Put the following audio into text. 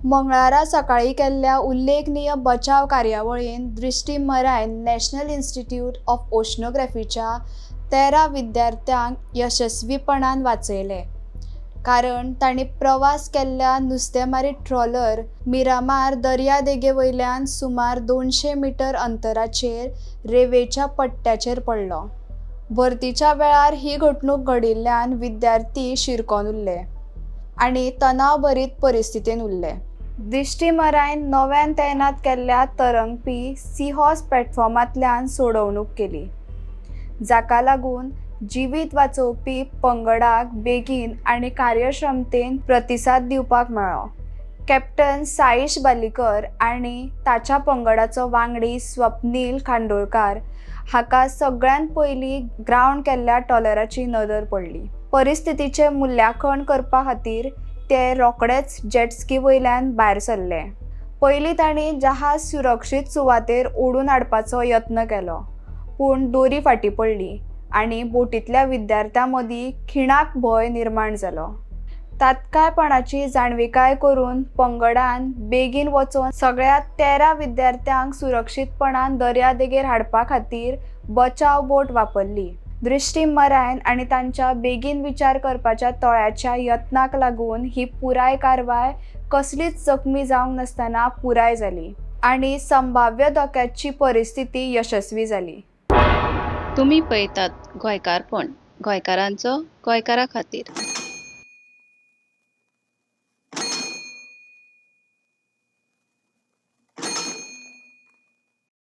मंगळारा सकाळीं केल्ल्या उल्लेखनीय बचाव कार्यावळीन दृश्टी मरायन नॅशनल इन्स्टिट्यूट ऑफ ओशनोग्राफीच्या 13 विद्यार्थ्यांक यशस्वीपणान वाचयले, कारण तांणी प्रवास केल्ल्या नुस्तेमारी ट्रॉलर मिरामार दर्यादेगे वयल्यान सुमार 200 मिटर अंतराचेर रेंवेच्या पट्ट्याचेर पडलो. भरतीच्या वेळार ही घडणूक घडिल्ल्यान विद्यार्थी शिरकोन उरले आनी तणावभरीत परिस्थितीन उरले. दिश्टी मरायन नव्यान तैनात केल्ल्या तरंगपी सीहॉर्स प्लॅटफॉर्मांतल्यान सोडवणूक केली, जाका लागून जिवीत वाचोवपी पंगडाक बेगीन आनी कार्यक्षमतेन प्रतिसाद दिवपाक मेळ्ळो. कॅप्टन साईश बालीकर आनी ताच्या पंगडाचो वांगडी स्वप्नील खांडोळकार हाका सगळ्यांत पयलीं ग्रावंड केल्ल्या ट्रॉलराची नदर पडली. परिस्थितीचें मुल्यांकन करपा खातीर ते रोखडेच जेटस्की वयल्यान भायर सरले. पयलीं तांणी जहाज सुरक्षीत सुवातेर ओडून हाडपाचो यत्न केलो, पूण दोरी फाटीं पडली आनी बोटींतल्या विद्यार्थ्यां मदीं खिणाक भंय निर्माण जालो. तात्काळपणाची जाणविकाय करून पंगडान बेगीन वचून सगळ्या 13 विद्यार्थ्यांक सुरक्षीतपणान दर्यादेगेर हाडपा खातीर बचाव बोट वापरली. दृश्टी मरायन आनी तांच्या बेगीन विचार करपाच्या तोळ्याच्या यत्नाक लागून ही पुराय कारवाय कसलीच जखमी जावंक नासतना पुराय जाली आनी संभाव्य धोक्याची परिस्थिती यशस्वी जाली. तुमी पळयतात गोंयकारपण, गोंयकारांचो गोंयकारा खातीर.